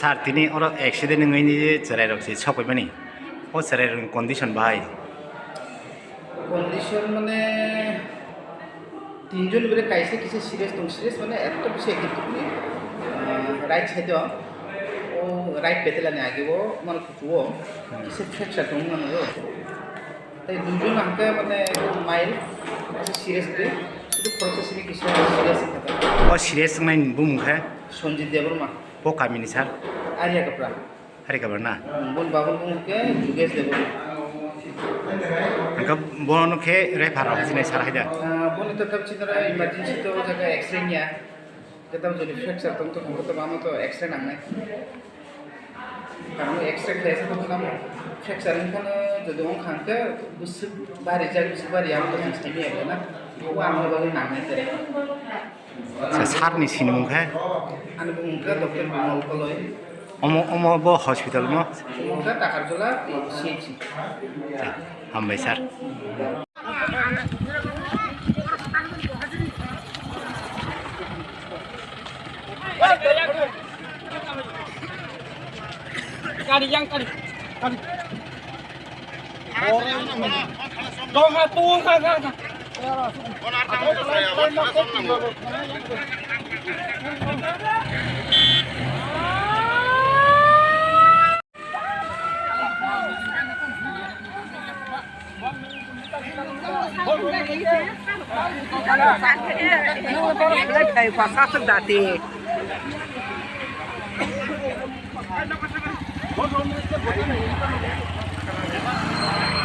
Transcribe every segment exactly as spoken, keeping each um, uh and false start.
Sir, tini oro accident wngwi chwrairok se sokpaimani. O chwrairokni condition bahai? Condition mane tinjon bwrwi kaisa kisa serious tong, serious mane ekdom bisi ekdom tongni, ah, right side o, o right patella ni age o mane kuchugo kisa fracture tong mano. Tei duijon hwnkhe mane ekdom mild, kisa serious bwrwi, kintu khoroksa simi kisa serious wngkha. O serious wngnai ni bumung khe? Sanjit Debbarma. Bo kamini sir? Arya Kapra. Hari kabar na? Hmm, bon babon bung ke Jugesh Debbarma. Angka bono khe refer rok sinai sar haida. Ah, boni to tab chidara emergency to jaga X-ray niya. Kita jodi fracture tong to, to bamo to X-ray nangnai. Karon X-ray khe sa to namo fracture wngkha no jodi wngkha hwnkhe bwswk bari jak, bwswk bari amo to chwng saimanya na. Bo amo bagwi nangnai tere. Sa-, sir ni sinimung khe? Ani bumung khe Doctor Bimal Koloi. Omo, omo bo hospital mo? Omo khe Takarjala C H C. Hambai sir. Kari yang kari. Kari. Tong ha, tong ha, ha, ha.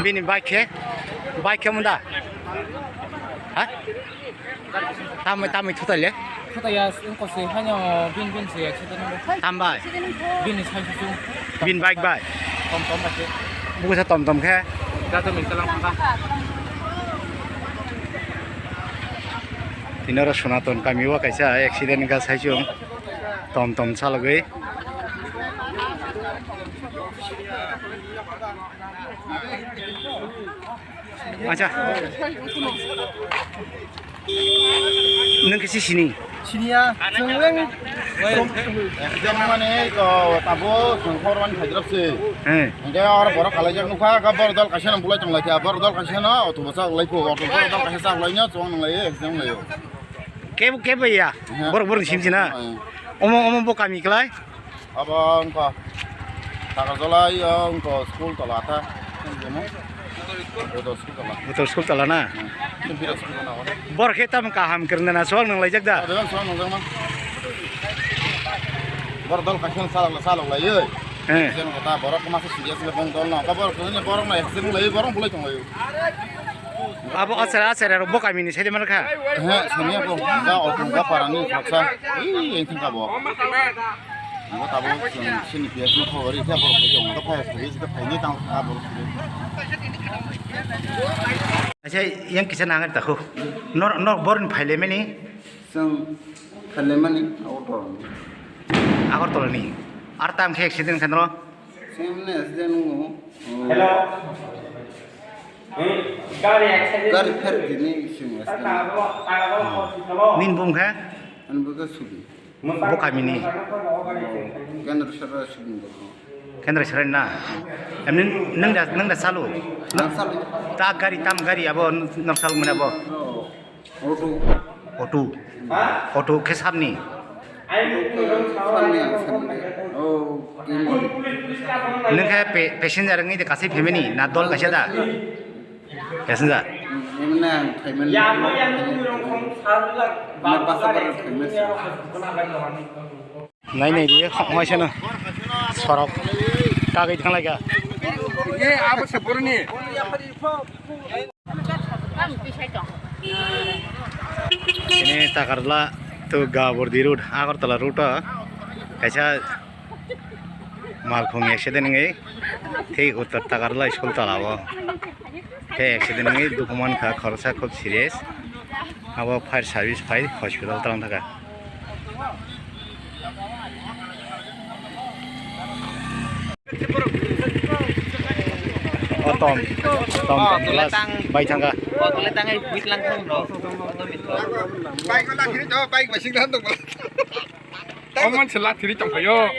Bini bike khe, bike khe munda. Ha? Tamai, tamai thutai le? Thutai ya, wngkha se, haino bin, bin se accident wngkha. Tam bai? Bini sai su. Bin bike bai? Tom tom bai se. Buku sa tom tom khe? Gato min talang thangkha. Tini oro Sonaton kami o kaisa accident wngkha sai su. Tom tom salogwi. Acha. Nwng khe si sini? Siniya, chwng leng. Exam mani ko tabo chwng khoroknwi phaijak se. He. Hwnkhe oro borok khalaijak nukha, kha borok dol kaisa no bulai tong lai kha, borok dol kaisa no auto bwsa lai kho, auto borok dol kaisa chak lai no chwng nang lai exam lai o. Kebo, kebo ya? He. Borok, borok sim sina? He. Omo, omo bo kami klai? Abo wngkha Takarjala, iyo wngkha school tola ta. Wngkha mo? Bodo school tola. Bodo school tola na? Hmm. Sempira school tola. Bor khe tam kaham kwrwngna na sok nang laijak da? Abo sok nang jakma. Bor dol kaisa salok salok lai oi. He. Jen kota borok masa serious le bong dol na. Ka borok ni borok na accident lai borok bulai tong lai. Abo achara achara rok bo kami ni side man kha? He, samiya ko. Ga o ga para ni khaksa. Ih, yang thang ka bo. Bo tabo chwng sini P S no khobor ri khe borok phai tong, phai phai phai ni tang kha borok phai. Acha, yang kisa nangar ta khu. Nor, nor bor ni phai le mani? Chwng phai le mani auto. Agartala ni. Ar tam khe accident khe noro? Same ne accident wngkha. Hello. Gari accident. Gari pher dini sing accident. Nin bung khe? Ani bung khe Subi. Bo kami ni? Kendra Sara Subi. Kendra Sara na? Em nin nang da, nang da salu? Nang salu. Ta gari, tam gari abo nang salu mane abo? Auto. Auto. Auto khe sabni? Auto sabni ang sabni. Oh, Kimon. Nang khe pe-, passenger wngwi de kasai phaimani na dol kaisa da? Passenger. Emne ang phaimani. Na basa bar phaimani. Nai nai di, hokmai seno sorok kagwi thanglaikha. Ye, abo se boroni. Ini Takarjala to Gabordi road, Agartala road o kaisa malkhung accident wngwi thwi uttor Takarjala school tola o. Tei accident wngwi dukhu mankha, khoroksa khub serious. Abo fire service phai hospital twlang thangkha. O tom, tom, tom, last bai thangkha. Bike ko lathiri to, bike basing dan to. Oman se lathiri tongphaio.